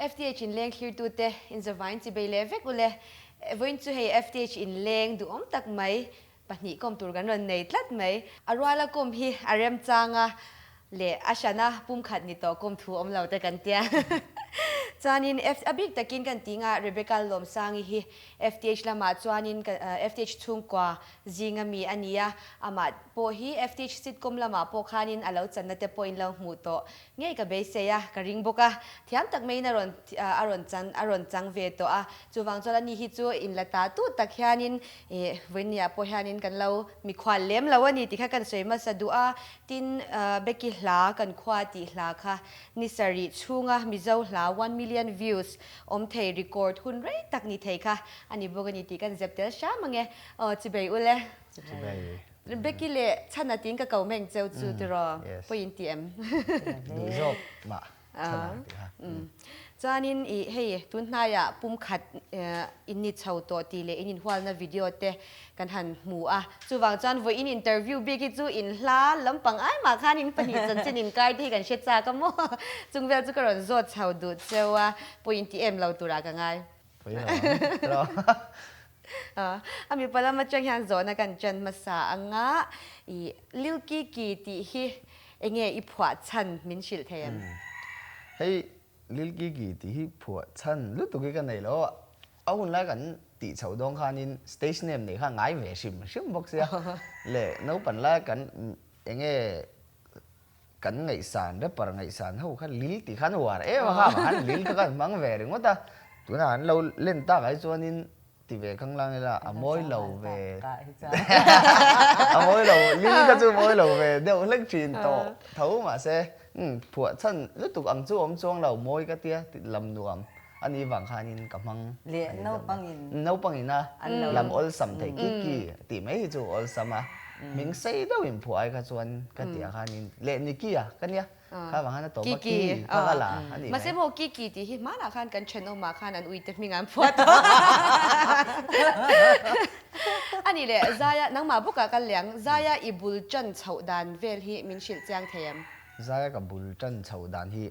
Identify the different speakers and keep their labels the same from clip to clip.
Speaker 1: FTH inleng thlirtute inzavain chibei leh vek ule. Vawiin chu hei FTH inleng duhawm tak mai pahnih kawm tur kan rawn nei tlat mai. A ruala kawm hi a remchanga leh a hrana pumkhat ni tawh kawm thu awm lo te kan tia. Chuanin a bik takin kan ti nga Rebecca Lawmsangi hi FTH lamah chuanin FTH chhungkua zinga mi a ni a, amah pawh hi FTH sitcom lamah pawh khanin a lo channa te pawhin lo hmuh tawh Ngei ka beisei a, ka ring bawk a, thiam tak maiin a rawn a rawn chan a rawn chang ve tawh a, chuvang chuan ani hi chu inla ta tu tak hianin ih vawinia pawh hianin kan lo mikhual lem lo a ni tih kha kan sawi hmasa duh a, tin Becky hla kan khua tih hla kha ni sarih chhunga Mizo hla one million views awm thei record hun rei tak ni thei kha a ni bawk a ni tih kan zep tel hram ang e, aw chibei ule.
Speaker 2: Chibei.
Speaker 1: Becky leh Chhana tiin ka ko meng cheu chu tiraw pawi in ti em?
Speaker 2: Duh zawk mah Chhana tih kha.
Speaker 1: Chuanin i hei tun hnaiah pumkhat in ni chho tawh tih leh in inhualna video te kan han hmu a, chuvang chuan vawiin interview bik hi chu in hla lampang ai mah khan in pahnih chanchin inkar te hi kan hre chak a maw? Chung vel chu ka rawn zawt chho duh cheu a, pawi in ti em lo turah ka ngai.
Speaker 2: Pawi lo ang tiraw?
Speaker 1: A mipa lam atang hian zawhna kan ṭan hmasa ang a, i Lil Kiki tih hi enge i phuah chhan min hrilh thei em?
Speaker 2: Hei Lil Kiki tih hi phuah chhan lutuk hi ka nei lo a, a hun lai kan tih chhoh dawn khanin stage name neih kha ngai ve hrim hrim bawk sia, leh naupan lai kan enge Kan ngaihsan, rapper ngaihsan ho kha Lil tih khan uar em a kha mah han Lil kha kan hmang ve ringawt a, tunah an lo len tak ai chuanin ti ve khang lang ila a mawi lo ve a mawi lo Lil kha chu mawi lo ve deuh hlek thin tawh tho mahse umm phuah chhan lutuk ang chu awm chuang lo mawi ka tia lam nuam a nih vang khanin ka hmang
Speaker 3: leh naupangin
Speaker 2: naupangin a lam awlsam theih ki ki tih mai hi chu awlsam a hming sei deuh in phuah ai kha chuan ka tih ah khanin leh Niki a ka nia kha vang khan a tawp a ki kha ka la a nih mai.
Speaker 1: Mahse maw ki ki tih hi hmanah khan kan thenawmah khan an uite hming an phuah tawh a nih leh Zaia nangmah bawkah ka liang Zaia i bul tan chhoh dan vel hi min hrilh chiang thei em?
Speaker 2: Zaia ka bul tan chhoh dan hi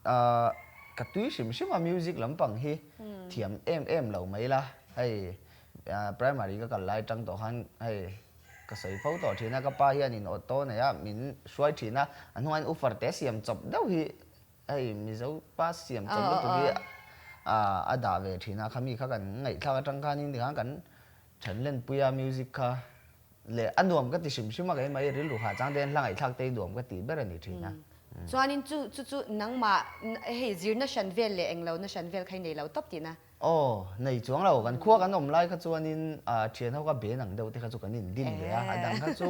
Speaker 2: Ahh ka tui hrim hrim a music lampang hi thiam em em lo mai la, hei primary ka kal lai tang tawh khan hei ka sawi fo tawh thin a, ka pa hian in auto nei a min hruai thin a, a hnungah hian ufar te siam chawp deuh hi hei Mizo pa siam chawp lutuk hi a dah ve thin a, khami kha kan ngaihthlak atang khanin tikhan kan then lenpui a music kha Leh a nuam ka ti hrim hrim a keimah i rilru hah chang te hian hla ngaihthlak te hi nuam ka tih ber a ni thin a.
Speaker 1: Chuanin chu chu chu nangmah hei zirna hran vel leh englo na hran vel kha i nei lo tawp tihna?
Speaker 2: Aw, nei chuang lo. Kan khua kan awm lai kha chuanin thian ho kha ben ang deuh te kha chu kan indin ve a, a dang kha chu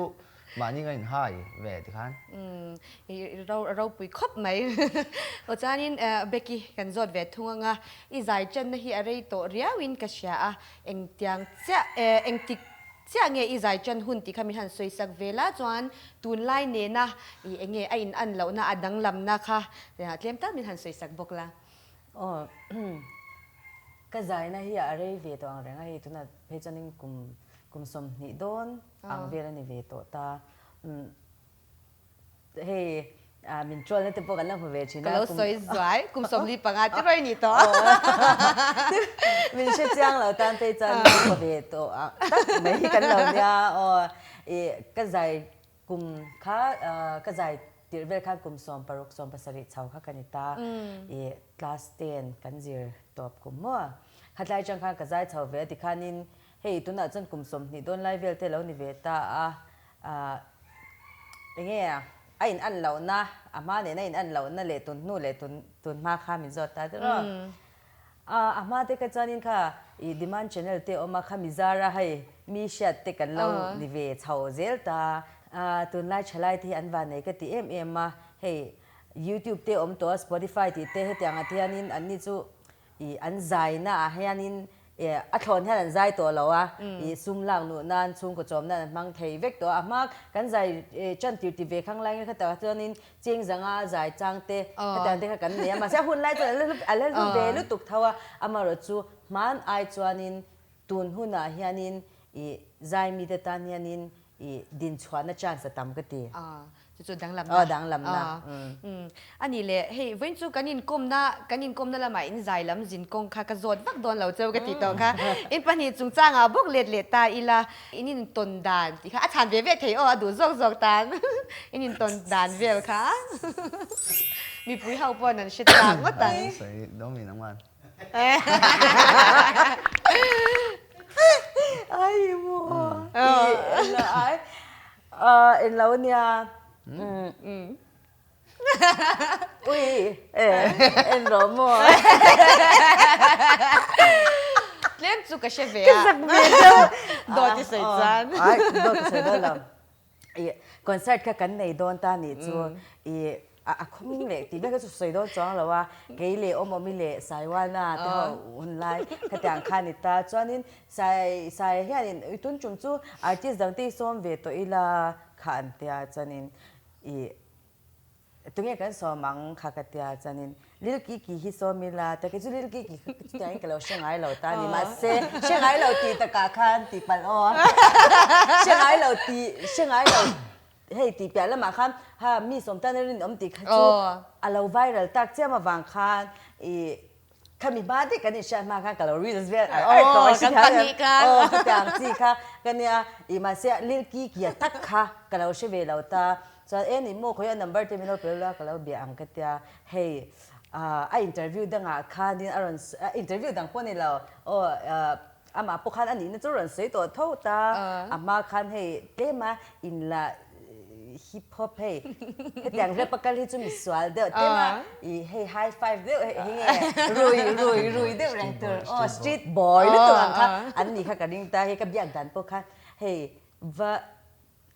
Speaker 2: mahni ka inhai ve tikhan.
Speaker 1: Umm, i ropui khawp mai. Aw chuanin Becky kan zawt ve thung anga i zai channa hi a rei tawh riauin ka hria a, engtiang chiah engtik Chiah nge i zai ṭan hun tih kha min han sawi sak ve la chuan tunlai nena i enge a in an lohna a danglamna kha tlem tal min han sawi sak bawk la.
Speaker 3: Aw ka zaina hi a rei ve tawh ang reng a hei tunah phei chuanin kum kum 20 dawn ang vel a ni ve tawh ta. Hei min troll na te pawh kan la hmu ve thin
Speaker 1: a. Ka lo sawi zuai, kum 45 te rawih ni tawh.
Speaker 3: Min hre chiang lo tan phei chuan min hmu ve tawh ang tak mai hi kan lo nia aw. I ka zai kum kha ka zai tirh vel khan kum 16 17 chho kha ka ni ta. I class 10 kan zir tawp kum maw. Khatlai atang khan ka zai chho ve a tikhanin hei tunah chuan kum 20 dawn lai vel te lo ni ve ta a. Enge a in an lohna, a hma nena in an lohna leh tun hnu leh tun tun hma kha min zawt ta tiraw. A hma te kha chuanin kha i demand channel te awm a, kha mi zara hei mi hriat te kan lo ni ve chho zel ta. Tunlai thalai te hi an van nei ka ti em em a, hei youtube te awm tawh a, spotify tih te hetiang ah te hianin anni chu I an zaina ah hianin a thlawn hian an zai tawh lo a, i sum lak luh nan chhungkaw chawm nan an hmang thei vek tawh a. A hma kan zai tan tir ti ve khang lai kha takah chuanin cheng zanga zai chang te khatiang te kha kan nei a, mahse a hun lai chuan a la hlu ve lutuk tho a, amaherawhchu hman ai chuanin tun hunah hianin i zai mite tan hianin i dinchhuahna chance a tam ka ti.
Speaker 1: Chu chu danglamna.
Speaker 3: Aw danglamna.
Speaker 1: Umm. A nih leh hei vawiin chu kan inkawmna kan inkawmna lamah in zai lam zin kawng kha ka zawt vak dawn lo cheu ka tih tawh kha. In pahnih chungchangah bawk let leh ta ila in intawn dan tih kha a chhan ve ve thei aw a duh zawk zawk tan in intawn dan vel kha mipui ho paw'n an hre chak ngawt ang.
Speaker 2: Sawi dawmin ang man.
Speaker 3: Ai maw. Ai En lo nia. Ui en rawh maw.
Speaker 1: Tlem chu ka hre ve a.
Speaker 3: Ka zak ve deuh.
Speaker 1: Dawt i sawi chuan.
Speaker 3: Ai dawt i sawi dawn lo. I concert kha kan nei dawn ta nih chu i a khawming leh tih vel kha chu sawi dawn chuang lo a, kei leh Awmawmi leh Saiwana te ho hun lai khatiang kha a ni ta. Chuanin Sai Saia hianin i tun tum chu artist dang te i sawm ve tawh ila kha an tia chuanin i tunge kan sawm ang kha ka tia chuanin Lil Kiki hi sawm ila ta kei chu Lil Kiki kha chutiangin ka lo hre ngai lo ta a ni mahse hre ngai lo tih takah khan tih palh aw hre ngai lo tih hre ngai lo hei tih piah lamah khan ha mi sawm tan a rinawm tih kha chu a lo viral tak chiam avang khan ih Khami hma daih kan inhriat hma khan ka lo reels vel ar ar tawh a
Speaker 1: kan pahnih khan.
Speaker 3: Aw khatiang chi kha ka nia ih mahse Lil Kiki a tak kha ka lo hre ve lo ta chuan e ni maw khawiah number te min lo pe ula ka lo bia ang ka tia hei a interview dangah khanin a rawn interview dang pawh ni lo aw amah pawh khan a nihna chu rawn sawi tawh tho ta a hma khan hei tlema inla hip hop hei hetiang rap a kal hi chu misual deuh tlem a ih hei high five deuh hei nge rui rui rui deuh reng tur aw street boy lutuk ang kha an ni kha ka ring ta hei ka biak dan pawh khan hei va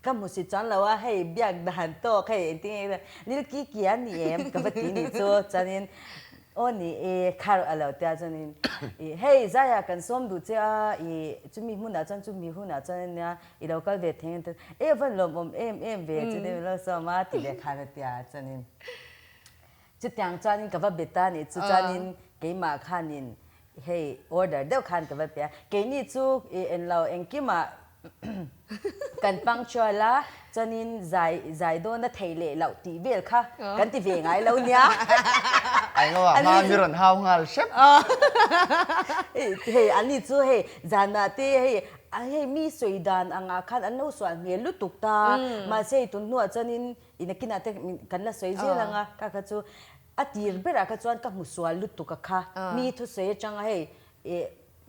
Speaker 3: ka hmu si chuan lo a hei biak dan tawk hei engtin nge lil kiki a ni em ka va ti nih chu chuanin Aw ni e, khar a lo tia chuanin i hei Zaiah kan sawm duh che a, i chumi hmunah chuan chumi hunah chuan ania i lo kal ve thei ang ta e van lawmawm em em ve chu deuh lo sawm a ti leh khan a tia chuanin chutiang chuanin ka va bet a nih chu chuanin keimah khanin hei order deuh khan ka va pe a, keini chu i enlo engkimah Kan punctual a, chuanin zai zai dawn a theih leh loh tih vel kha kan ti ve ngai lo nia.
Speaker 2: Ai ngo a, hma mi rawn hau nghal hrep.
Speaker 3: Hei an ni chu hei zanah te hei hei mi sawi dan angah khan an lo sual hmel lutuk ta, mahse hei tun hnuah chuanin inakinah te kan la sawi zel ang a, kha kha chu a tir berah kha chuan ka hmu sual lutuk a kha, mi thusawi atanga hei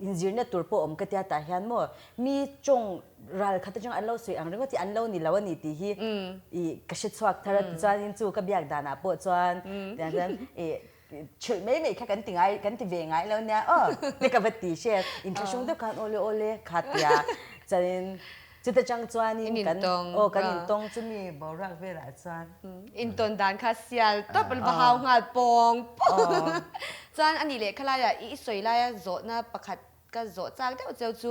Speaker 3: Inzirna tur pawh awm ka tia tah hian maw mi tawng ral khat atang an lo sawi ang ringawt hi an lo ni lo a ni tih hi ih ka hre chhuak thar a tichuanin chu ka biak danah pawh chuan tiang chuan ih chhilh mai mai kha kan ti ngai kan ti ve ngai lo nia aw te ka va ti hre inthlahrung deuh khan awle awle kha tia chuanin chuta chang chuanin kan aw kan intawng chumi boruak velah chuan
Speaker 1: Intawn dan kha sial tawp an va hau nghal pawng pawng. Chuan a nih leh khalaiah i sawi laia zawhna pakhat ka zawh chak deuh cheu chu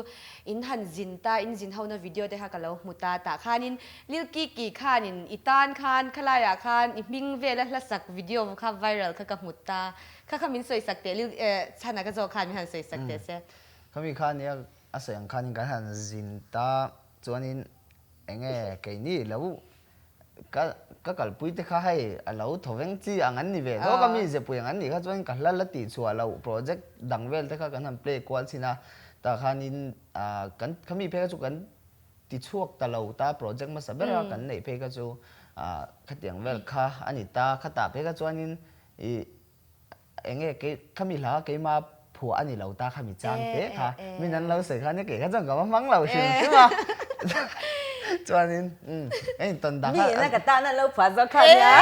Speaker 1: in han zin ta, in zin hona video te kha ka lo hmu ta tah khanin Lil Kiki khanin i tan khan khalaiah khan i hming vela hlasak video kha viral kha ka hmu ta. Kha kha min sawisak teh Lil chhana ka zawh khan min han sawisak teh se.
Speaker 2: Khami khan nia a sawi ang khanin kan han zin ta chuanin enge keini lo Ka ka kalpui te kha hei a lo thaw veng chi ang an ni ve dawk a mi zepui ang an nih kha chuan ka hla la tih chhuah loh project dang vel te kha kan han play kual chhin a tah khanin ah kan khami phei kha chu kan ti chhuak ta lo ta project hmasa ber a kan neih phei kha chu ah khatiang vel kha a ni ta khatah phei kha chuanin ih Enge kei khami hla keima phuah a ni lo ta khami chang te kha min an lo sawi khan kei kha chuan ka va hmang lo hrim hrim a chuanin umm ka intawn dang
Speaker 3: Mi ina ka tan an lo phuah zawk kha nia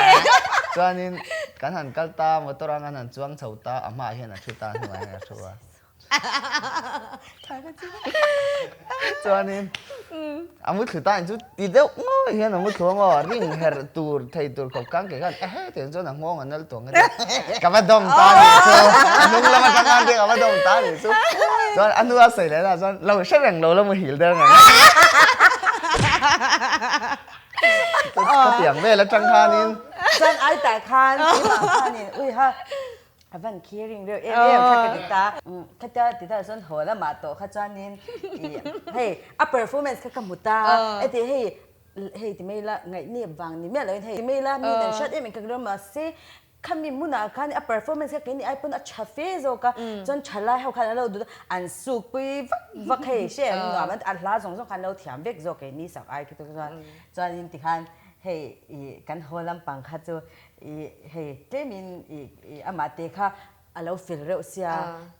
Speaker 2: chuanin kan han kal ta motor a kan han chuang chho ta a hmaah hian a thu ta a hnuaiah hian a thu a. Chuanin a mu thlu ta in chu ti deuh ngawi hian a mu thlu ang aw, ring herh tur thei tur khawp khan kei khan ehe tiang chuan a nghawng a nal tuang ka ti. Ka va dawm ta a nih chu, a hnung lam atang khan ka va dawm ta a nih chu. Chuan a hnua sawi leh na chuan lo hre reng lo la muhil der ngang a. Ka tiang vel atang khanin.
Speaker 3: Chuan ai tah khan keimah khanin ui ha. A van caring reuh em em kha ka ti ta. Khatia ti ta chuan haw lamah tawh kha chuanin ih hei a performance kha ka hmu ta. Heti hei Hei ti mai ila ngaihnep vang ni miah loin hei ti mai ila mi dan hriat em em ka rilru mahse khami hmunah khan a performance kha keini ai pawn a tha fe zawk a chuan tha lai ho khan an lo duh a an suk pui vak vak hei hre em nuam a hla zawng zawng khan an lo thiam vek zawk keini sak ai khi chuan chuanin tikhan hei ih kan haw lampang kha chu ih hei tlemin ih ih amah te kha a lo fel reuh sia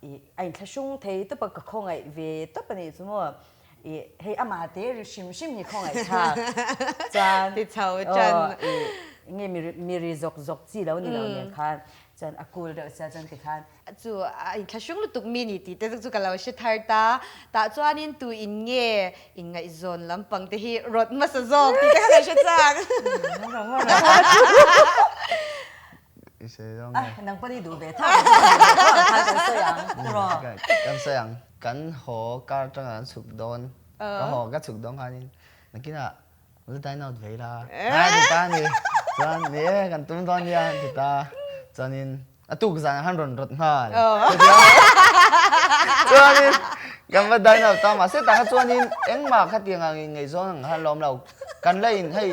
Speaker 3: ih a inthlahrung thei tawp a ka khawngaih ve tawp a nih chu maw. I hei amah te ri hrim hrim hi khawngaih thlak chuan
Speaker 1: Ti chho chan.
Speaker 3: Aw i nge mi mi ri zawk zawk chi lo ni lo nen khan chuan a cool deuh sia chuan tikhan.
Speaker 1: Chu a inthlahrung lutuk mi ni tih te chu ka lo hre thar ta. Tah chuanin tu in nge inngaihzawn lampang te hi rawt hmasa zawk tih te kha ka hre chak.
Speaker 2: I sawi zawng nge?
Speaker 3: Nang pawh i duh ve tho ang kha kan sawi ang tiraw?
Speaker 2: Kan sawi ang. Kan haw car atanga kan chhuk dawn, ka haw ka chhuk dawn khanin nakinah la dine out ve ila a ti ta a ni. Chuan ni e kan tum dawn nia an ti ta. Chuanin a tuk zanah khan rawn rawt nghal. Chuanin kan va dine out ta mahse tah kha chuanin engmah khatiang ang inngaihzawn ang khan lawm lo. Kan la in hei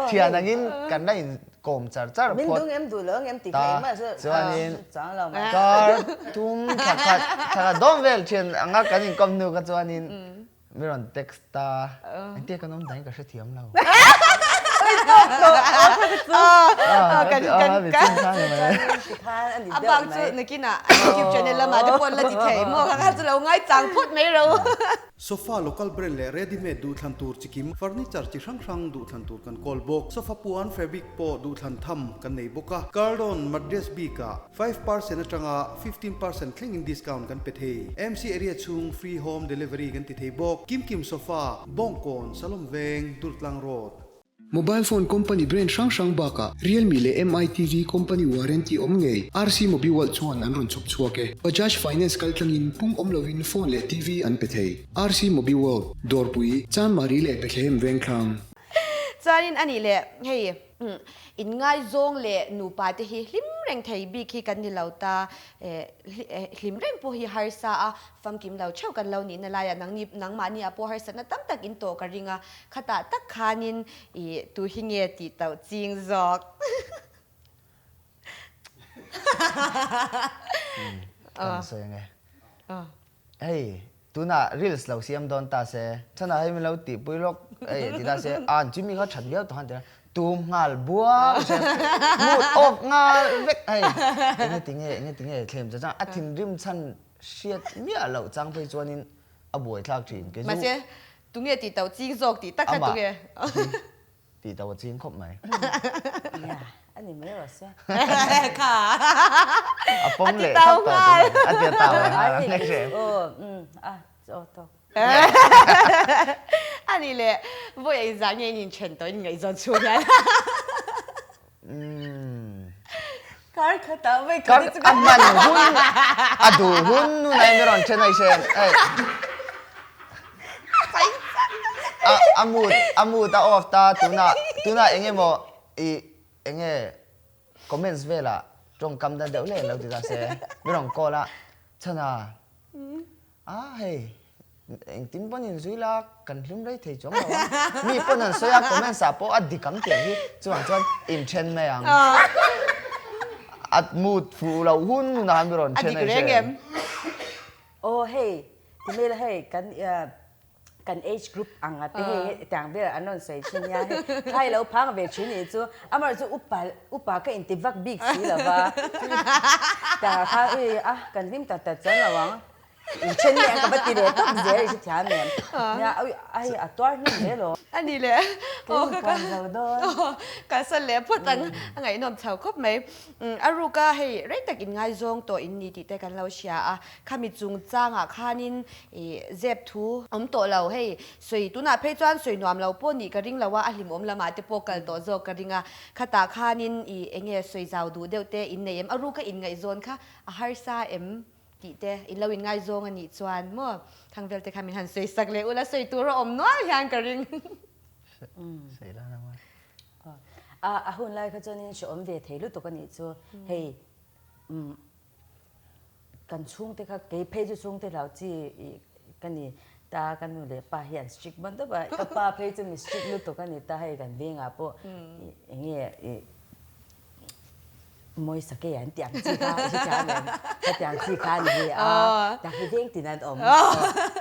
Speaker 2: Thian angin kan la in kawm char char phawt.
Speaker 3: Min dung em duh lo ang em tih kha engmah chu
Speaker 2: chuanin
Speaker 3: chang lo mai.
Speaker 2: Kar tum thla khat thla khat dawn vel thian anga kan in kawm hnu kha chuanin mi rawn text ta engtia kan awm dan hi ka hrethiam lo.
Speaker 1: A bak chu nakinah YouTube channel lamah te pawh an la ti thei maw kha kha chu lo ngaichang phawt mai ro.
Speaker 4: Sofa local brand leh ready made duhthlan tur chi kim, furniture chi hrang hrang duhthlan tur kan kawl bawk. Sofa puan fabric pawh duhthlan tham kan nei bawk a. Cardon mattress bikah 5% atanga 15% thlengin discount kan pe thei. MC area chhung free home delivery kan ti thei bawk. Kim Kim Sofa, Bawngkawn, Salom Veng, Durtlang Road.
Speaker 5: Mobile phone company brand hrang hrang bakah Realme leh Mi TV company warranty awm ngei RC Mobiworld chuan an rawn chhawp chhuak e. Bajaj Finance kaltlangin pung awm lovin phone leh TV an pe thei. RC Mobiworld, Dawrpui, Chanmari leh Bethlehem Vengthlang.
Speaker 1: Chuanin a nih leh hei inngaizawng leh nupa te hi hlim reng thei bik hi kan ni lo ta. Hlim reng pawh hi harsa a, famkim lo theuh kan lo nihna laiah nangni nangmahni ah pawh harsatna tam tak in tawh ka ring a, khatah tak khanin i tu hi nge tih tauh ching zawk.
Speaker 2: Kan sawi ange. Hei tunah reels lo siam dawn ta se, chhanah hei min lo tihpui lawk hei ti ta se, an chu mi kha that viau tawh khan ti a, tum nghal buau se, mood off nghal vek hei, enge tinge enge tinge thlem cha chang a thinrim chhan hriat miah loh chang phei chuanin a buai thlak thin kei chu.
Speaker 1: Mahse tunge tih tauh ching zawk tih tak kha tunge.
Speaker 2: Tih tauh a ching khawp mai.
Speaker 3: Nia, a ni mai rawh se.
Speaker 1: Kha.
Speaker 2: A pawm leh thlap tawh a ti tau nghal. A ti tau nghal.
Speaker 3: Aw, umm, a, aw tawk.
Speaker 1: A ni le, vawi ei zah nge in inthen tawh in ngaihzawn chhung hian.
Speaker 2: Umm.
Speaker 3: Kar khatah vawi khat hi chu
Speaker 2: A hman hun, a duh hun hun a in rawn then a i hre em? A mood, a mood a off ta tunah, tunah eng emaw i eng nge comments velah tawngkam dan deuh hlek lo ti ta se, mi rawn call a, chhana a hei engtin pawn inzui la kan hlim rei thei chuang lo a, mi pawn an sawi a comments ah pawh a dik ang tih ang hi chuvang chuan inthen mai ang. A mood fuh loh hun hunah mi rawn then a i hre em?
Speaker 3: Aw hei ti mai la hei kan kan age group ang a te hei hetiang vel an rawn sawi thin nia hei thlai lo phang ve thin nih chu amaherawh chu upa upa ka inti vak bik si lo va tah khan ui a kan hlim tak tak chuan lo ang inthen leh ang ka va ti leh tawp zel i hrethiam em nia ui a hei a tuar hnem zel aw
Speaker 1: a ni leh
Speaker 3: aw ka ka zo dawn
Speaker 1: kalsan leh phawt ang a ngaihnawm chho khawp mai a ruka hei rei tak inngaizawng tawh in ni tih te kan lo hria a. Khami chungchangah khanin ih zep thu awm tawh lo hei sawi tunah phei chuan sawi nuam lo pawh nih ka ring lo a, a hlimawm lamah te pawh kal tawh zawk ka ring a, khatah khanin ih eng nge sawi zau duh deuh te in nei em, a ruka inngaihzawn kha a harsa em tih te in lo inngaizawng a nih chuan maw Thangvel te kha min han sawi sak leh ula sawi tur a awm nual hian ka ring.
Speaker 2: Sawi la na maw.
Speaker 3: A a hun lai kha chuanin hrehawm ve thei lutuk a nih chu hei umm. Kan chhungte kha kei phei chu chhungte hlau chi ih ka ni. Ta ka nu leh pa hi an strict bon tawp a, ka pa phei chu mi strict lutuk a ni ta hei kan vengah pawh eng nge ih mawi sakei an tih ang chi kha i hrethiam em? Hetiang chi kha a ni hi a, tiang hi veng tin an awm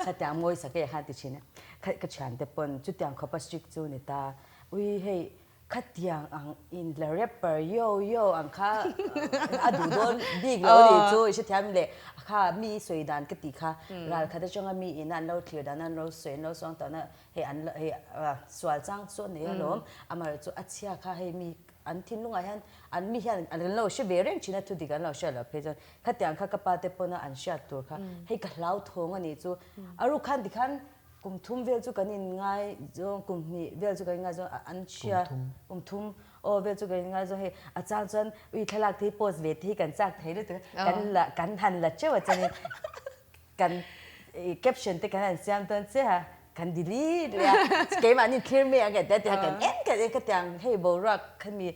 Speaker 3: hetiang mawi sakei khan ti thin a, ka thiante pawn chutiang khawpa strict chu ni ta ui hei Khatiang ang in la rapper yo yo ang kha a duh dawn bik lo a nih chu i hrethiam leh kha mi sawi dan ka tih kha ral khat atanga mi in an lo thlir dan an lo sawi an lo suang tawh na hei an hei sual chang chu a nei alawm amaherawhchu a chhia kha hei mi an thinlungah hian an mi hian an lo hre ve reng thin a thudik an lo hriat loh phei chuan khatiang kha ka pa te pawna an hriat tur kha hei ka hlauthawng a nih chu a ruk khan tikhan Kum thum vel chu kan in ngai zawng kum hnih vel chu kan in ngai zawng an hria kum thum aw vel chu kan in ngai zawng hei a chang chuan ui thlalak te hi post ve te hi kan chak thei lutuk a kan la kan han la teuh a chuanin kan caption te kan han siam dawn chiah a kan delete leh a keimahni thlir mai ang e tia kan en kan en khatiang hei boruak khami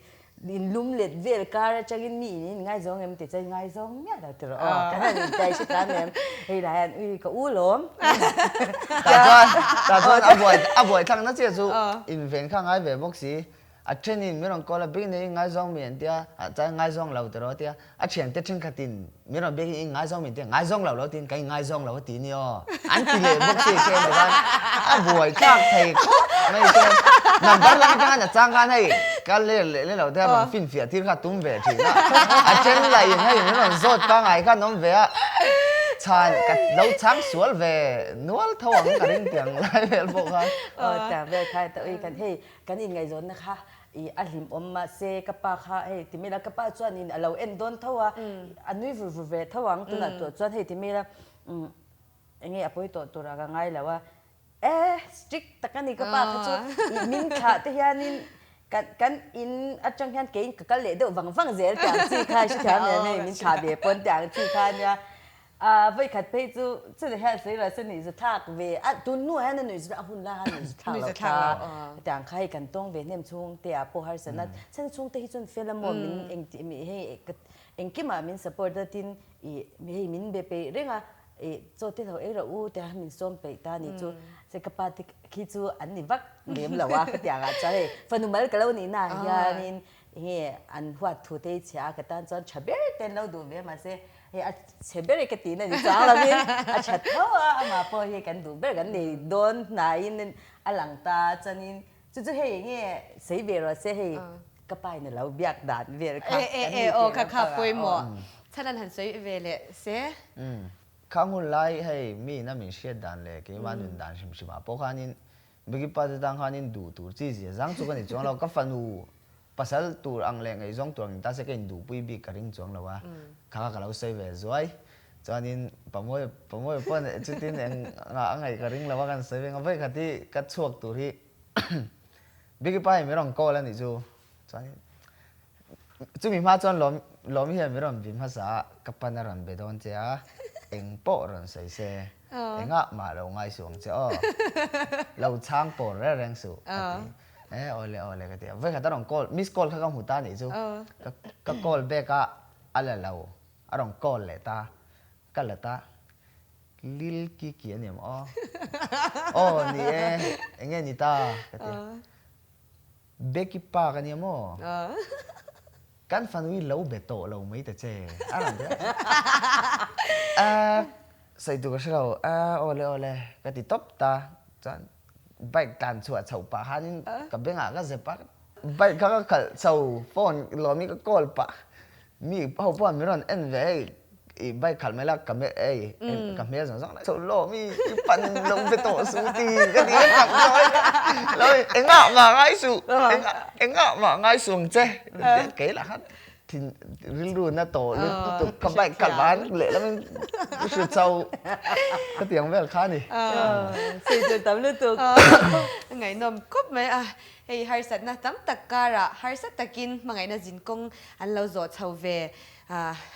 Speaker 3: In lum let vel kar atangin mi in in ngaizawng em ti chuan ngaizawng miah lo tiraw aw kan han intai hre tan em hei lah hian ui ka u lawm
Speaker 2: Tah chuan tah chuan a buai a buai thlak na chiah chu inven kha ngai ve bawk si a thenin min rawn call a bik nei in ngaizawng mi an tia ah chuan ngaizawng lo tiraw tia a thiante thenkhatin min rawn biak in in ngaizawng mi an tia ngaizawng lo lo tiin kan in ngaizawng lo a ti ni aw an ti leh bawk si che ni khan a buai thlak thei khawp mai chuan number lam atanga na chang khan hei ka ler leh leh lo te a rawn finfiah tir kha tum ve thin a a then lah in hei min rawn zawt pangai khan awm ve a chhan ka lo chhang sual ve nual tho ang ka ring tiang lai vel pawh khan.
Speaker 3: Aw tiang vel khan ta ui kan hei kan inngaihzawnna kha I a hlim awm mahse ka pa kha hei ti mila ka pa chuan in a lo en dawn tho a, a nui vur vur ve tho ang tunah tawh chuan hei ti mila umm enge a pawi tawh turah ka ngai lo a, eh strict tak a ni ka pa kha chu i min thlah te hianin kan kan in atang hian keiin ka kal leh deuh vang vang zel tiang chi kha i hrethiam em hei min thlah ve pawn tiang chi kha ania. A vawikhat phei chu chutah hian sawi lo se nuih za thlak ve a, tun hnuah hian a nuih za a hun lai khan nuih za thlak lo kha hetiang kha hei kan tawng ve hnem chhung te ah pawh harsatna chhan chhung te hi chuan fel a maw min engti mi hei engkimah min support a tin ih hei min be peih reng a ih chaw te lo ei rawh u tia min sawm peih ta ni chu se ka pa te khi chu an ni vak lem lo a hetiang ah chuan hei fanu mal ka lo nih na ah hianin enge an huat thu te hi chhia a ka tan chuan tha ber te an lo duh ve mahse Hei a chhe ber e ka tihna ni chuang lovin a tha tho a, amah pawh hi kan duh ber kan nei dawn hnaiin a lang ta chuanin chu chu hei enge sawi ve rawh se hei ka pa in a lo biak dan vel kha kan ni
Speaker 1: tih lam pang ah aw. Chhan an han sawi ve leh se.
Speaker 2: Khang hun lai hei mi in a min hriat dan leh keimah nun dan hrim hrim ah pawh khanin Biggie pa te tang khanin duh tur chi zia zang chu ka ni chuang lo, ka fanu pasal tur ang leh ngaihzawng tur ang in ta se ka induhpui bik ka ring chuang lo a, kha kha ka lo sawi ve zuai. Chuanin Pamuai Pamuai pawh chutin eng ngah a ngaih ka ring lo a kan sawi ve nga vawi khat hi ka chhuak tur hi Biggie pa hi min rawn call a nih chu, chuanin chumi hma chuan lawm lawmi hian min rawn vi hmasa a, ka pan a rawn be dawn che a, eng pawh rawn sawi se. Engah mah lo ngai suh ang che aw. Lo chhang pawr reng reng suh a ti. E awle awle ka ti a. Vawikhat a rawn call, miss call kha ka hmu ta nih chu. Ka call back a, a la lo. A rawn call leh ta. Ka la ta. Lil Kiki a ni em aw? Aw ni e, enge ni ta ka ti a. Becky pa ka nia maw? Kan fanu hi lo be tawh lo mai ta che. A rawn ti a. Ahh sawi tur ka hre lo. Ahh awle awle ka ti tawp ta. Chuan bike tlan chhuah chhoh pah khanin ka bengah ka zep a. Bike kha ka khalh chho phone lawm hi ka call pah. Mi ho pawh min rawn en ve hei i bike khalh mai la ka hmel ei ka hmel zawng zawng so lawm i i pan lo ve tawh su ti ka ti tak zawi lo engah mah ngai suh engah engah mah ngai suh ang che kei lah khan thin rilru na tawh lutuk ka bike khalh vang lehlam in hri chho ka ti ang vel kha a ni.
Speaker 3: Sei tur tam lutuk.
Speaker 1: Ngaihnawm khawp mai a. Hei harsatna tam tak karah harsa takin hmangaihna zinkawng an lo zawh chho ve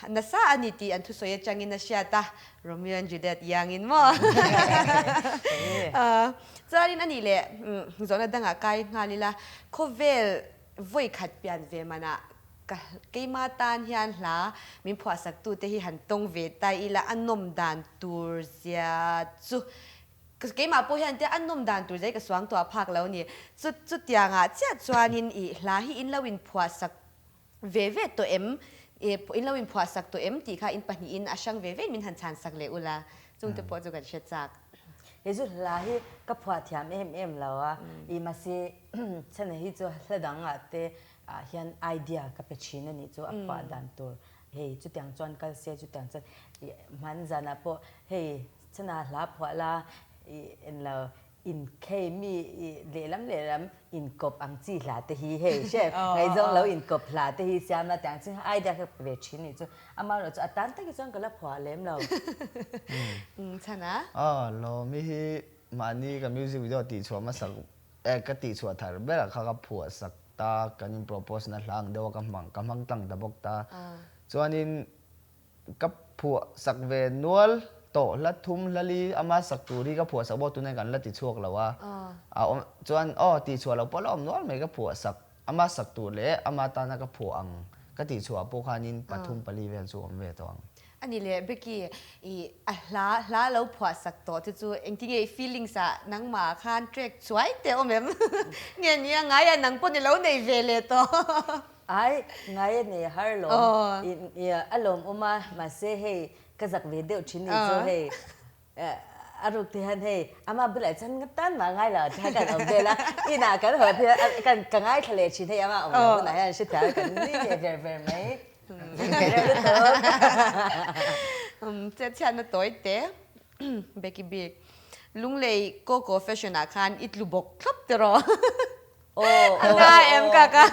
Speaker 1: nasa a ni tih an thusawi atangin a hriat a, Romeo and Juliet iangin maw? Chuanin a nih leh zawhna dangah kai nghal ila, khawvel vawi khat pian ve manah ka keima tan hian hla min phuahsaktute hi han tawng ve ta ila a nawm dan tur zia chu. Keimah pawh hian te a nawm dan tur zai ka suang tuah phak lo ni. Chu chutiangah chiah chuanin i hla hi in lo inphuah sak ve ve tawh em? In lo inphuah sak tawh em tih kha in pahnihin a hrang ve vein min han chhan sak leh ula, chungte pawh chu kan hre chak.
Speaker 3: He chu hla hi ka phuah thiam em em lo a, i mahse chhana hi chu hla dangah te ah hian idea ka pe thin a nih chu a phuah dan tur hei chutiang chuan kal se chutiang chuan i hman zanah pawh hei chhana hla phuah la i en lo inkhei mi i lehlam lehlam inkawp ang chi hla te hi hei hre ngaihzawng lo inkawp hla te hi siam la tiang chu idea ka pe ve thin a nih chu amaherawhchu a tan takin chuan ka la phuah lem lo.
Speaker 1: Chhana.
Speaker 2: Aw Lawmi hi mahni ka music video tihchhuah hmasak Eh ka tihchhuah thar berah kha ka phuah sak ta, kan in propose na hla ang deuh a ka hmang ka hmang tlang ta bawk ta. Chuanin ka phuah sak ve nual tawh hla thum hla li ama sak tur hi ka phuah sak bawk tunah kan la ti chhuak lo a. A awm chuan aw tihchhuah loh pawh la awm nual mai ka phuah sak ama sak tur leh ama tana ka phuah ang ka tihchhuah pawh khanin pathum pali vel chu awm ve tawh ang.
Speaker 1: A ni leh Becky, i a hla hla lo phuah sak tawh te chu engtinge i feelings ah nangmah ah khan track chuai teh awm em? Nge nia ngai a nang pawh ni lo nei ve leh tawh.
Speaker 3: Ai, ngai a nei har lawm. I a lawm awm a, mahse hei ka zak ve deuh thin ni chu hei. A ruk te hian hei ama bulah chuan nga tan mah ngai lo tih kan awm vel a, inah kan haw phei a kan ka ngaithla leh thin hei ama awm lo hunah hian hrethiam kan nui leh ver ver mai.
Speaker 1: Chet chhiatna tawi te Becky bik Lunglei Coco Fashion ah khan i tlu bawk thlawp tiraw? A na em ka ka.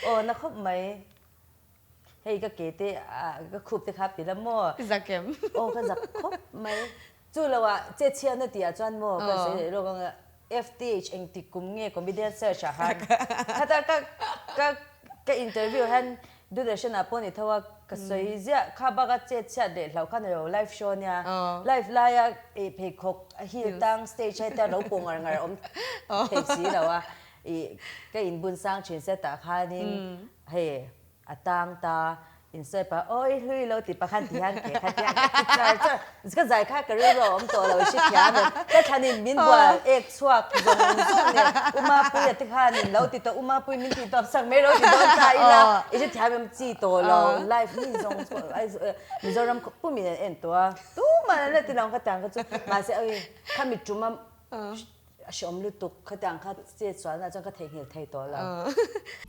Speaker 3: Aw na khawp mai. Hei ka ke te ka khup te kha pi la maw?
Speaker 1: I zak em?
Speaker 3: Aw ka zak khawp mai. Chu lo ah che chhiatna tih ah chuan maw ka sawi leh lawk ang FTH engtik kum nge comedian search ah khan khata ka ka ka interview hian Doordarshan ah pawh ni tho a ka sawi ziah kha bak a chet chhiat leh hlauh kha ni lo live show nia live laia eh pheikhawk a heel tang stage a hetia ro pawh ngar ngar awm thei si lo a ih ka inbun sang thin se tah khanin Hei a tang ta in sawi pah awi hlui lo ti pakhat ti hian ke kha tiang ka ti char char ka zai kha ka rilru a awm tawh lo i hrethiam em ka thlan in min bual ek chhuak zawng zawng nen Umapuia te khan in lo ti tawh Umapui min tih tawp sak mai lo ti dawn ta ila i hrethiam em chi tawh lo life mi zawng Mizoram pum in an en tawh a tumah an la ti lo kha tiang kha chu mahse awi khami tum a A hreawm lutuk, khatiang kha chet sualna chuan ka theihnghilh thei tawh lo.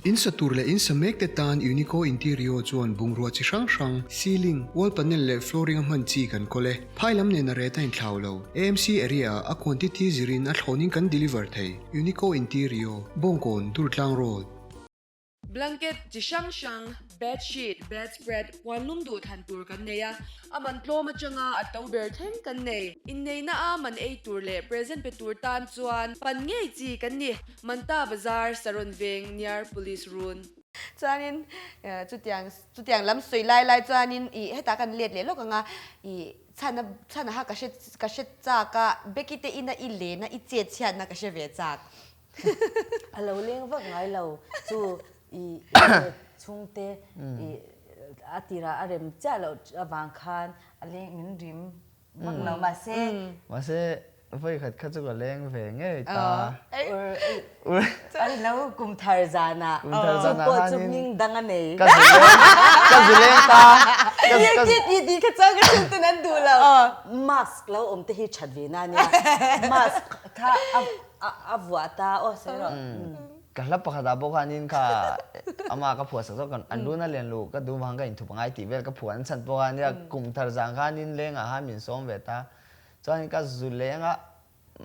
Speaker 5: In sa tur leh in sa mek te tan Unico Interior chuan bungrua chi hrang hrang, ceiling, wall panel leh flooring a hman chi kan kawl e. Phai lam nen a ret a inthlau lo. AMC area ah a quantity zirin a thlawnin kan deliver thei. Unico Interior, Bawngkawn, Durtlang Road.
Speaker 6: Blanket chi hrang hrang, bed sheet, bed spread, puan lum duh thlan tur kan nei a, a man tlawm atanga a to ber thleng kan nei. Inneihna a man ei tur leh present pe tur tan chuan pan ngei chi kan ni. Manta Bazar, Saron Veng, near Police Run.
Speaker 1: Chuanin chutiang chutiang lam sawi lai lai chuanin ih hetah kan let leh lawk ang a, ih chhana chhana kha ka hre ka hre chak a, Becky te ina i lena i chet chhiatna ka hre ve chak.
Speaker 3: A lo leng vak ngai lo chu i chhungte i a tirah a rem chiah loh avang khan a leng min rim vak lo mahse.
Speaker 2: Mahse vawikhat kha chu ka leng ve ngei ta.
Speaker 3: An lo kum thar zanah chu pawh chu hming dang a nei.
Speaker 2: Ka zu leng ka zu leng ta.
Speaker 3: I ti kha chuan ka hrilh ten an duh lo. Mask lo awm te hi that ve na nia. Mask kha a A vuah ta aw sawi rawh.
Speaker 2: Ka hla pakhat ah pawh khanin kha ama ka phuah sak zawk an run a lian luh ka duh vang ka inthup angai tih vel ka phuah an chhan pawh khan nia kum thar zan khanin lengah khan min sawm ve ta chuanin ka zu leng a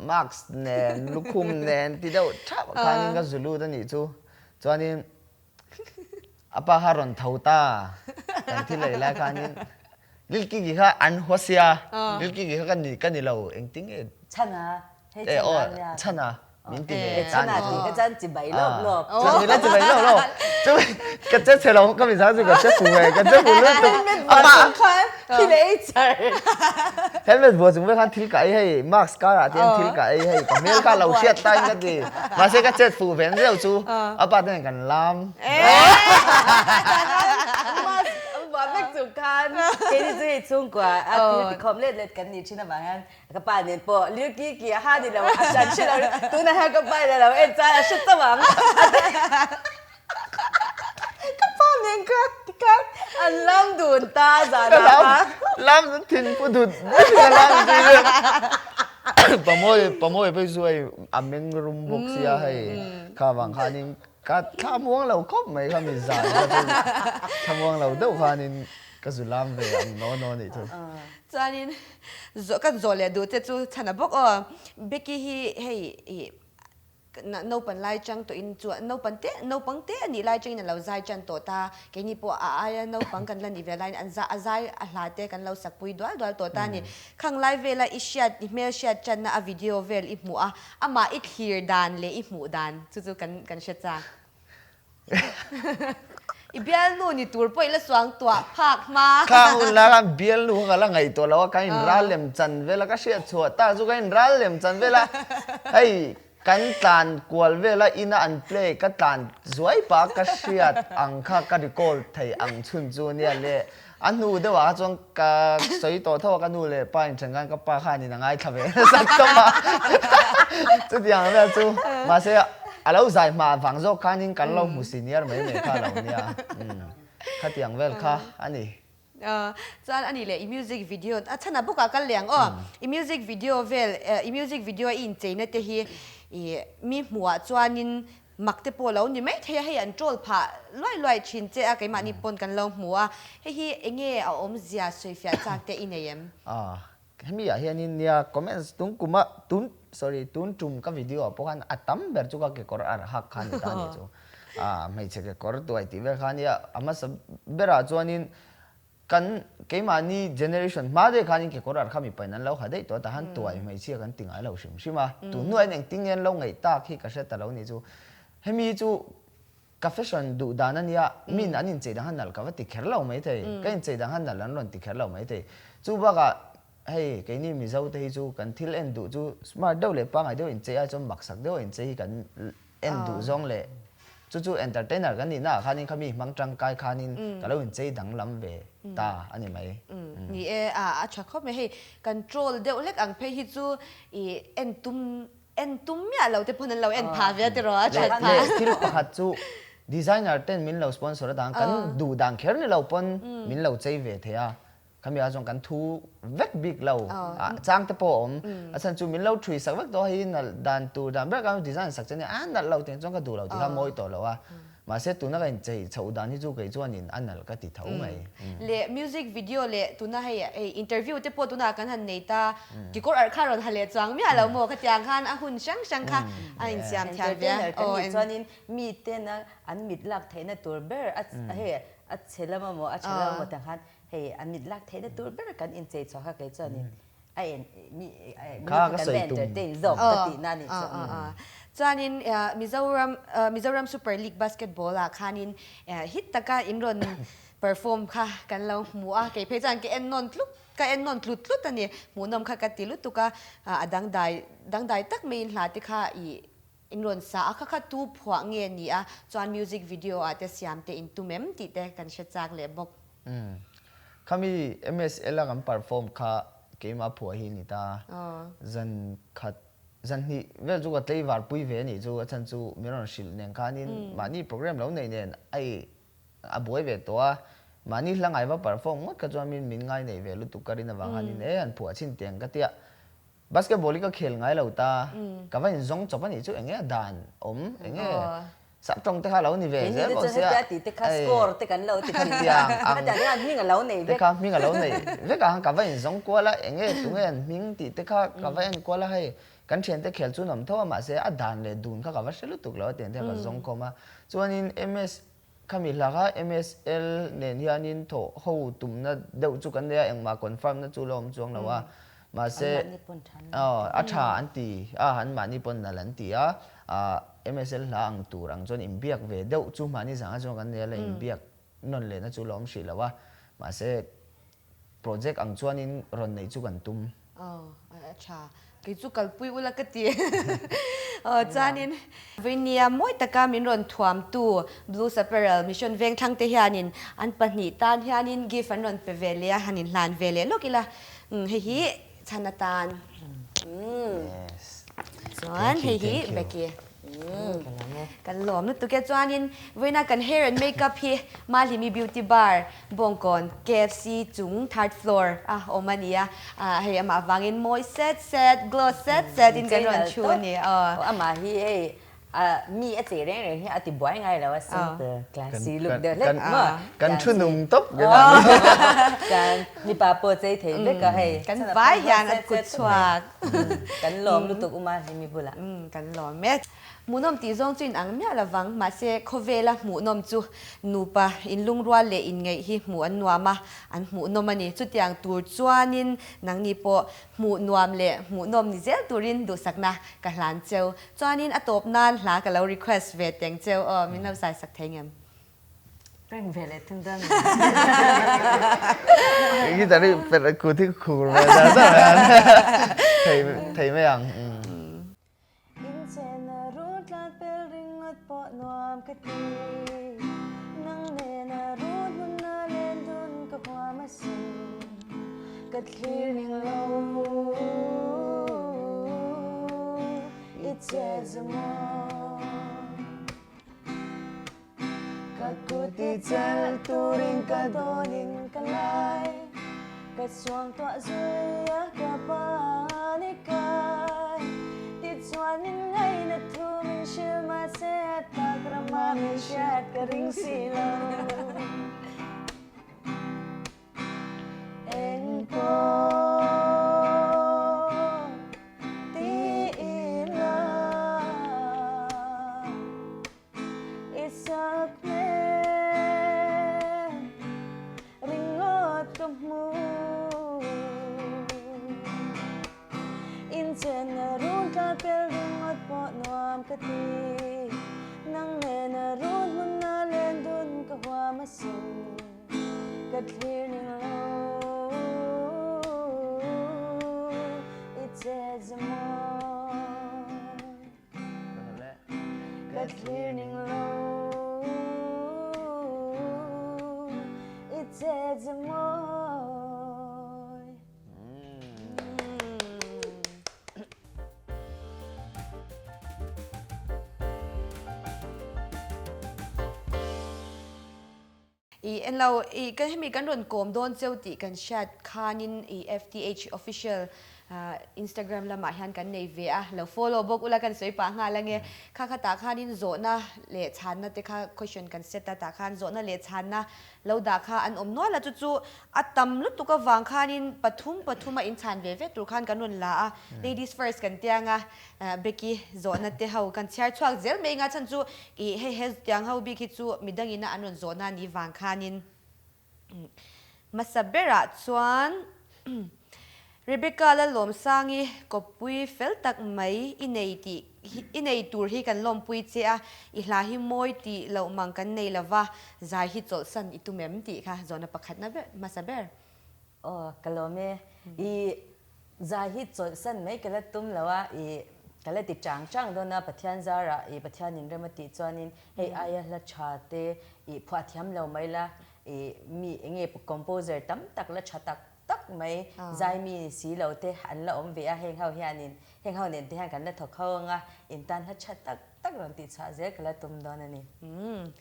Speaker 2: mask nen lukhum nen ti deuh thap khanin ka zu lut a nih chu chuanin a pa kha rawn tho ta kan thil ei lai khanin Lilkiki kha an haw sia Lilkiki kha ka ni ka ni lo engtin nge
Speaker 3: Chhana
Speaker 2: Hei chhana nia. Chhana min ti ve
Speaker 3: ta ni. Chhana ti ka chan chi bai lawp lawp.
Speaker 2: Chhan ila chi bai lawp lawp. Chu ka che chhe lo ka mi zang chu ka che fu ve ka che fu lutuk.
Speaker 3: Helmet vuah chung khan thil ei char.
Speaker 2: Helmet vuah chung vek khan thil ka ei hei mask kar ah tian thil ka ei hei ka hmel kha lo hriat ta in ka ti. Mahse ka chet fu ve zeuh chu a pa te nen kan lam.
Speaker 3: Mask an vuah vek chu. lutuk khan keini chu hei chhungkua a thil tikhawm let let kan nih thin avang hian ka pa nen pawh Lil Kiki a ha ni lo a hran hre lo tunah hian ka pa in a lo en chuan a hre chauh ang ka pa nen kha tikhan an lam dun ta zan ah kha.
Speaker 2: Lam chu thin pu dut dut in a lam zui vel. Pamawi pamawi phei chu hei a meng rum bawk sia hei kha vang khanin ka thla muang lo khawp mai kha mi zan kha chu thla muang lo deuh khanin ka zu lam ve ang naw naw nih chu.
Speaker 1: Chuanin zawh kan zawh leh duh te chu chhan a bawk aw. Becky hi hei ih Naupan lai chang tawhin chuan naupan te naupang te a nih lai changin a lo zai tan tawh ta. Keini pawh a aia naupang kan la nih ve laiin an za a zai a hla te kan lo sak pui dual dual tawh ta a ni. Khang lai vela i hriat i hmel hriat channa a video vel i hmuh a, amah i thlir dan leh i hmuh dan chu chu kan kan hre chak. I bialnu ni tur pawh i la suang tuah phak hma.
Speaker 2: Khang hun lai khan bialnu kha ka la ngaihtuah lo a, ka inral lem chan vel a, ka hriat chhuah tak chu ka inral lem chan vel a, hei kan tlan kual vel a ina an play ka tlan zuai pah ka hriat ang kha ka recall thei ang chhun chu ania le a hnu deuh ah kha chuan ka sawi tawh tho a ka nu leh pa inthen khan ka pa khanin a ngaithla ve nasa tawp a chutiang vel chu mahse a lo zai hma vang zawk khanin kan lo hmu senior mai mai kha lo nia khatiang vel kha a ni.
Speaker 1: Chuan a nih leh i music video a chhanah bawkah kal leh ang aw i music video vel i music video a i incheina te hi i mi hmuhah chuanin Mak te pawh lo ni mai thei a, hei an troll phah luai luai thin che a, keimahni pawn kan lo hmu a, hei hi enge a awmzia sawifiah chak te i nei em?
Speaker 2: Ah, hemi ah hianin nia comments tun kuma tun sorry tun tum ka video ah pawh khan a tam ber chu ka kekawr ar hak kha ni ta a nih chu. Ah, hmeichhe kekawr tuai tih vel kha nia a hmasa berah chuanin Kan keimahni generation hma daih khanin kekawr ar kha mipain an lo ha daih tawh a, tahan tuai hmeichhia kan ti ngai lo hrim hrim a. Tun hnuah hian engtin nge an lo ngaih tak hi ka hre ta lo nih chu. Hemi chu ka fashion duh dan a nia, min an inchei dang kha nalh ka va ti kher lo maithei, ka inchei dang kha nalh an rawn ti kher lo maithei. Chu bakah hei keini Mizo te hi chu kan thil en duh chu smart deuh leh pangngai deuh inchei ai chuan maksak deuh a inchei hi kan En duh zawng leh chu chu entertainer kan nihna ah khanin khami hmang tangkai khanin ka lo inchei danglam ve ta a ni mai.
Speaker 1: Ni e, a tha khawp mai. Hei kan troll deuh hlek ang phei hi chu i en tum en tum miah lo te pawn an lo en phah ve a tiraw a that phah.
Speaker 2: Leh thil pakhat chu designer ten min lo sponsor atang kan duh dan kher ni lo pawn min lo chei ve thei a. Khami ah chuan kan thu vek bik lo a chang te pawh a awm. A chhan chu min lo thui sak vek tawh a, hei nalh dan tur dan ber khan design sak che nia a nalh lo tiang chuan ka duh lo ti kha mawi tawh lo a. Mahse tuna ka inchei chhoh dan hi chu kei chuanin a nalh ka ti tho mai.
Speaker 1: Leh music video leh tuna hei hei interview te pawh tunah kan han nei ta kekawr arh kha rawn ha leh chuang miah lo maw khatiang khan a hun hrang hrang kha a insiam thiam ve a.
Speaker 3: Entertainer kan nih chuanin miten a an mit lak theihna tur ber a hei a chhe lam amaw a tha lam amaw tiang khan Hei a mit lak theihna tur ber kan inchei chhuak a kei chuanin a en mi mi kha kan la entertain zawk ka tihna a nih chu.
Speaker 1: Chuanin Mizoram Mizoram Super League Basketball ah khanin hit taka in rawn perform kha kan lo hmu a, kei phei chuan ka en nawn tlut ka en nawn tlut tlut a ni, hmuhnawm kha ka ti lutuk a, a dangdai dangdai tak maiin hla te kha ih In rawn sa a, kha kha tu phuah nge ni a, chuan music video ah te siam te in tum em tih te kan hre chak leh bawk.
Speaker 2: Umm. Khami MSL a kan perform kha keimah phuah hi ni ta. Zan khat, zan hnih vel chu ka tlei var pui ve anih chu, a chhan chu min rawn hrilh nen khanin mahni program lo nei nen a i a buai ve tawh a, mahni hla ngai va perform ngawt kha chuan min min ngai nei ve lutuk ka rin avang khanin e han phuah chhin teng ka tia. Basketball hi ka khel ngai lo ta, ka va inzawng chawp a nih chu enge a dan awm, enge sap tawng te kha lo ni ve zel bawk sia.
Speaker 3: Keini te chuan hetia tih te kha score te kan lo ti thin a, khatiang hian hming a lo nei
Speaker 2: vek. Te kha hming a lo nei vek a, ka va inzawng kual a, enge tunge an hming tih te kha ka va en kual a, hei kan thiante khel chu nawm tho a mahse a dan leh dun kha ka va hre lutuk lo a tiang te kha ka zawng khawm a, chuanin MS Khami hla kha MSL nen hianin thawh ho tumna deuh chu kan nei a, engmah confirm na chu la awm chuang lo a. Mahse, a tha an ti a, an mahni pawn nalh an ti a, MSL hla ang tur ang chuan inbiak ve deuh chu mahni zangah chuan kan nei a, la inbiak nawn lehna chu la awm hrih lo a. Mahse, Project ang chuanin rawn neih chu kan tum.
Speaker 1: Aw, a tha. Kei chu kalpui ula ka ti. Aw chuanin Vawinia mawi taka min rawn thuamtu Blues Apparel Mission Vengthlang te hianin an pahnih tan hianin gift an rawn pe ve leh a, han inhlan ve leh lawk ila. Hei hi chhan atan. Chuan hei hi Becky. Kan lawm lutuk e. Chuanin vawiina kan hair and makeup hi Mahlimi Beauty Bar Bawngkawn KFC chung third floor a awm a ni a. Hei amah vangin mawi set set, glow set set in kan rawn thu a ni.
Speaker 3: Aw amah hi hei mi a chei reng reng hi a ti buai ngai lo a simple classy look deuh hlek maw.
Speaker 2: Kan thu nung tawp
Speaker 3: kan mipa pawh chei thei vek a hei.
Speaker 1: Kan vai hian a kut chhuak.
Speaker 3: Kan lawm lutuk u Mahlimi bulah.
Speaker 1: Kan lawm e. Hmuhnawm tih zawng chu inang miah lovang, mahse khawvela hmuhnawm chu nupa inlungrual leh inngeih hi hmuh an nuam a, an hmuhnawm a ni. Chutiang tur chuanin nangni pawh hmuh nuam leh hmuhnawm ni zel turin duhsakna ka hlan cheu. Chuanin a tawp nan hla ka lo request ve teng cheu aw, min lo zaisak thei ngem?
Speaker 3: Prank ve leh thung dawn.
Speaker 2: Guitar hi perh kut hi khur ve zar zar mai a, thei thei mai ang.
Speaker 3: Inchena run tlan pel ringawt pawh nuam ka ti. Nang nena run hmunna len dun ka huam asin. Ka thlir ning lo i che zamaw. Ka kut i chelh turin ka dawnin ka lai. Ka suangtuah zui a ka pan i kai. Tichuan min ngaina thu min hrilh mahse a tak rama min hriat ka ring si lo. Eng pawh ti ila I sak hmel ringawt ka hmu. Inchena run tla pel ringawt pawh nuam ka ti. Nang nena run hmunna len dun ka huam asin. Ka thlir ning lo i che zamawi. Ka thlir ning lo i che zamawi.
Speaker 1: I en lo, i kan hemi kan rawn kawm dawn cheu tih kan hriat khanin i FTH official Instagram lamah hian kan nei ve a, lo follow bawk ula kan sawi pah nghal ange. Kha khatah khanin zawhna leh chhanna te kha question kan set a, tah khan zawhna leh chhanna lo dah kha an awm nual a, chu chu a tam lutuk avang khanin pathum pathum a inchhan ve ve tur khan kan rawn la a, ladies first kan tia anga Becky zawhna te ho kan chhiar chhuak zel mai anga chhan chu ih hei he tiang ho bik hi chu midangina an rawn zawhna ni vang khanin hmasa berah chuan Rebecca Lalawmsangi kawppui fel tak mai i nei tih i nei tur hi kan lawmpui che a, i hla hi mawi tih loh mang kan nei lova, zai hi chawlhsan i tum em tih kha zawhna pakhatna ber hmasa ber.
Speaker 3: Aw ka lawm e. I zai hi chawlhsan mai ka la tum lo a, i ka la ti chang chang dawn a, Pathian zarah i Pathianin rem a tih chuanin hei aia hla tha te i phuah thiam lo mai la, i mi enge composer tam tak la tha tak tak mai zai mi ni si lo te an la awm ve a, heng ho hianin heng ho nen te hian kan la thawk ho anga intan hla tha tak tak rawn tih chhuah zel ka la tum dawn a ni.
Speaker 1: Umm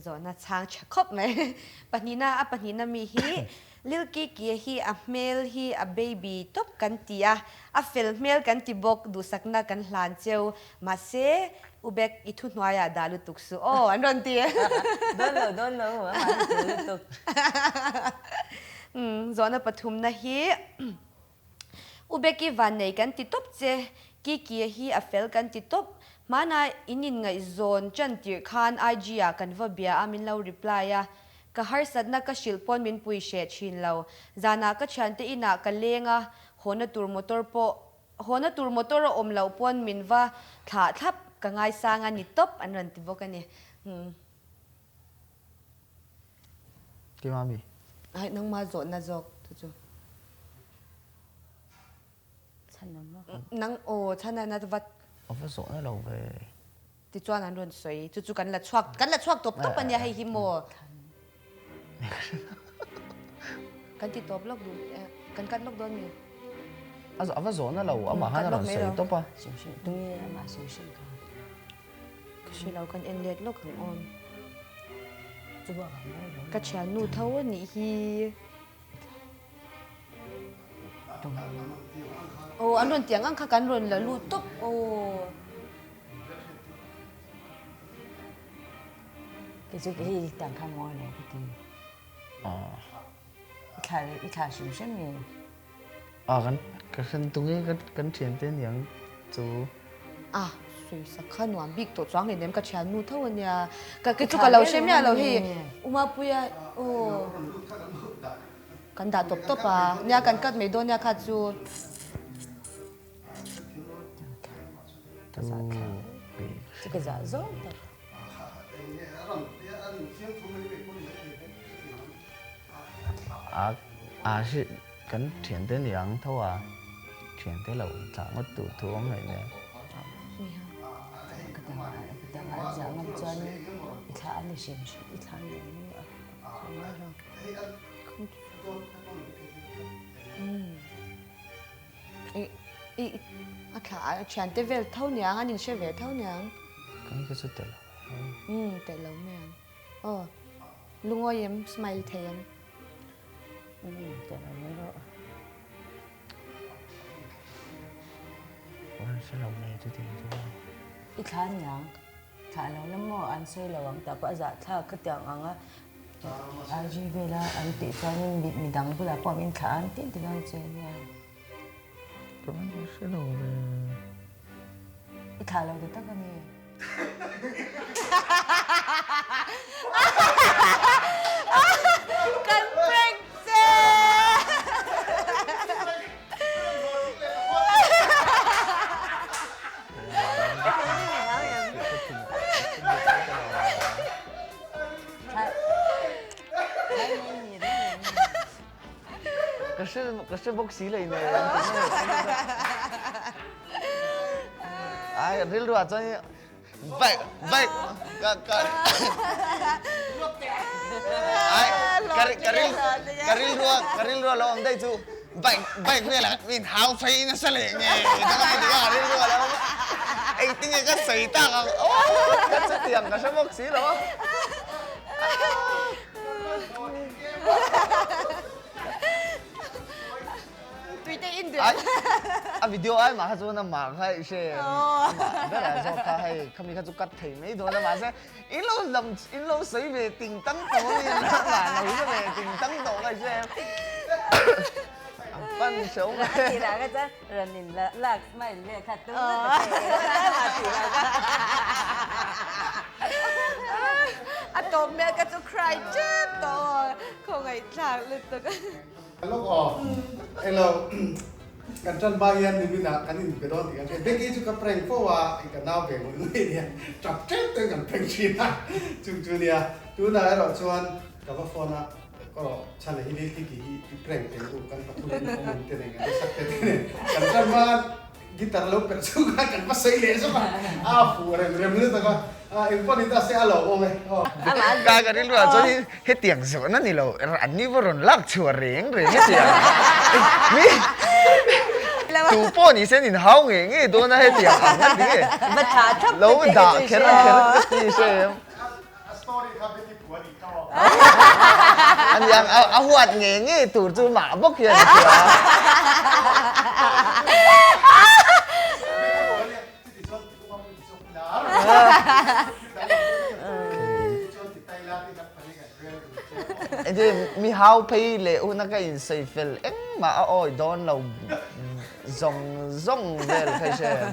Speaker 1: zawhna chhang tha khawp mai. Pahnihna a pahnihna mi hi Lil Kiki hi a hmel hi a baby tawp kan ti a, a fel hmel kan ti bawk duhsakna kan hlan cheu mahse Ubek i thuhnuaiah dah lutuk suh aw an rawn ti.
Speaker 3: Dawn lo dawn lo a mahni thu lutuk.
Speaker 1: Umm zawhna pathumna hi Ubeki vannei kan ti tawp che, Kiki hi a fel kan ti tawp. Hmana in inngaihzawn chan tirh khan IG ah kan va bia a min lo reply a, ka harsatna ka hrilh pawn min pui hreh thin lo. Zanah ka thiante inah ka leng a, hawna tur motor pawh hawna tur motor a awm loh pawn min va thlah thlap ka ngaisang a ni tawp an rawn ti bawk a ni. Umm.
Speaker 2: Keimah mi?
Speaker 1: Ai nangmah zawhna zawk chu chu.
Speaker 3: Chhan awm maw?
Speaker 1: Nang aw chhan a na vat.
Speaker 2: A va zawhna lo ve.
Speaker 1: Tichuan an rawn sawi, chu chu kan la chhuak, kan la chhuak tawp tawp a nia hei hi maw? Kan ti tawp lawk duh, kan cut lawk dawn mi?
Speaker 2: A va zawhna lo, amah khan a rawn sawi tawp a.
Speaker 3: Tunge amah sawi hrim kha?
Speaker 1: Ka hre lo, kan en let lawk ang aw. Ka thiannu tho a nih hi. Aw an rawn tiang ang kha kan rawn la lut tawp aw.
Speaker 3: Kei chu hei tiang kha mawi lo ka ti. I thla i thla hrim hrim nge?
Speaker 2: A kan ka hran tung e kan thian te aniang chu.
Speaker 1: A sawi sak kha nuam bik tawh chuang hleinem ka thiannu tho ania ka kei chu ka lo hre miah lo hei Umapuia aw kan dah tawp tawp a nia kan cut mai dawn nia kha chu.
Speaker 3: Ka zah zawng tak.
Speaker 2: A a hi kan thiante niang tho a, thiante lo tlah ngawt tur thu awm hleih nen.
Speaker 1: A thla a thiante vel tho niang an inhre ve tho niang.
Speaker 2: Kan ka chu tel lo
Speaker 1: mai ang. Tel lo mai ang. Aw lungawi em smile thei em.
Speaker 3: Tel lo mai rawh.
Speaker 2: An hre lo mai chu tiang chu.
Speaker 3: I thla niang. Thlah lo la maw an sawi lo ang tah pawh a zahthlak khatiang ang a IG vela an tih chuanin midang bulah pawh min thlah an tin ti dawn che nia.
Speaker 2: Ka van hre lo ve.
Speaker 3: I thlah lo ta tak a mi?
Speaker 1: Kan prank che!
Speaker 2: Ka hre ka hre bawk si lei nen ai rilru ah chuan bike bike ka ka ai ka ka ril ka rilru ka rilru a lo awm daih chu Bike bike velah min hau phei nasa leh nge ka ngai dik a rilru a lo awm a engtin nge ka sawi tak ang aw ka chutiang ka hre bawk si lo a. A video ai mah kha chuan amah kha i hre amah berah zawk kha hei khami kha chu cut thei mai dawn a mahse in lo lam in lo sawi ve ting tang tawh a mi amah lo hre ve ting tang tawh kha i hre a pan hreuh mai.
Speaker 3: A tirah kha chuan rawn in lak smile vel kha tum vek a che amah tirah kha.
Speaker 1: A tawp hmel kha chu cry tep tawh aw khawngaihthlak lutuk.
Speaker 4: Lawk aw. Englo kan tan hma hian nimin ah kan inpe dawn tih kan hria. Becky chu ka prank fo a, i ka nau ve ngawih ngawih nia. Tap tep ten kan prank thin a, chung chu nia. Tunah erawh chuan ka va phone a, ka rawh chhan a hi Lil Kiki hi i prank teh u, kan pathum in awm ang te nen kan sak te te nen. Kan tan hma Guitar lo perh chung khan kan va sawi leh zawk a, a fuh rem rem lutuk a, engpawh ni ta se a lo awm e aw.
Speaker 2: Ka ka rilru ah chuan hetiang zawhna ni lo, an ni va rawn lak chhuah reng reng hetiang mi tu pawh ni se an inhau ngei ngei dawn a hetiang ang a ti nge lo dah kher kher ka ti hre em.
Speaker 4: A story kha Betty phu a nih kha aw.
Speaker 2: A ni ang, a huat ngei ngei tur chu mah bawk hian a hria. Mi hau phei leh huna ka insawi fel engmah a awi dawn lo zawng zawng vel kha i hre em?